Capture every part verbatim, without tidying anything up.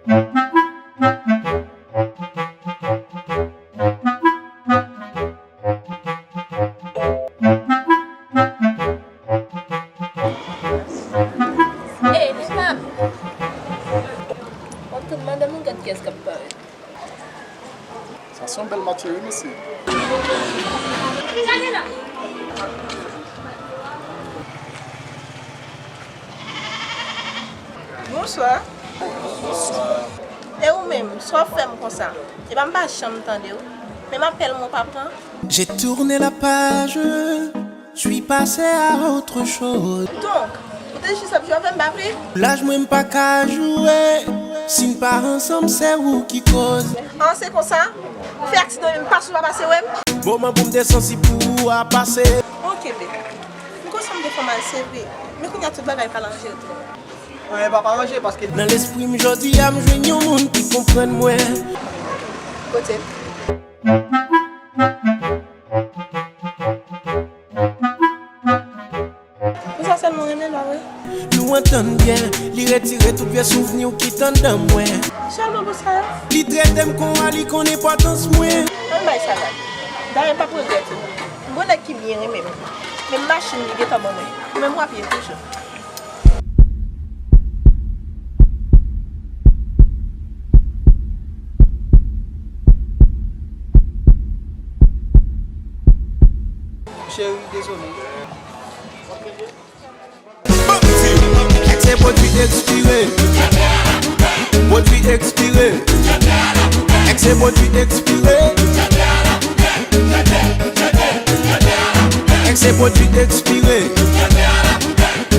Ey, mesye! Ant tout madanm ou gad kiyès k ap parèt. Sa se yon bèl match wi, mesye. Bonswa. E ou menm, sa w ap fè m konsa? Epa m pa janm tande w. Menm apèl mwen w pa pran. J'ai tourné la page, je suis passé à autre chose. Donk, ou te jis ap jwe avè m, pa vre? Laj mwen m pa ka joure, si n pa ansanm se ou ki koz. An, se konsa? Ou fè aksidan menm pa sou pa pase wè m? Moman pou m te santi pou ou a pase. Ok, babe. M konsa m te fè w mal, se vre. Men kounye a tout bagay pral ranje tou. Anyen pa pa ranje paske nan lespri m jodi a m jwenn yon moun ki konprann mwen. Kote l? Pou sa sèlman w renmen l, pa vre? Nou antann byen, li retire tout vye souvni w ki t anndan mwen. Sèlman pou sa? Li trete m kon wa, li konn enpòtans mwen. Ann bay sa gade. Dayè m p ap regrèt ou. M gon nèg ki byen renmen m. Menm machin li gentan ban mwen. Ou menm w ap ye toujou. Cheri, dezole. Èk se pwodui ekspire. Pwodui ekspire. Èk se pwodui ekspire. Èk se pwodui ekspire.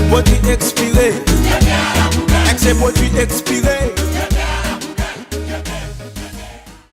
Pwodui ekspire. Èk se pwodui ekspire.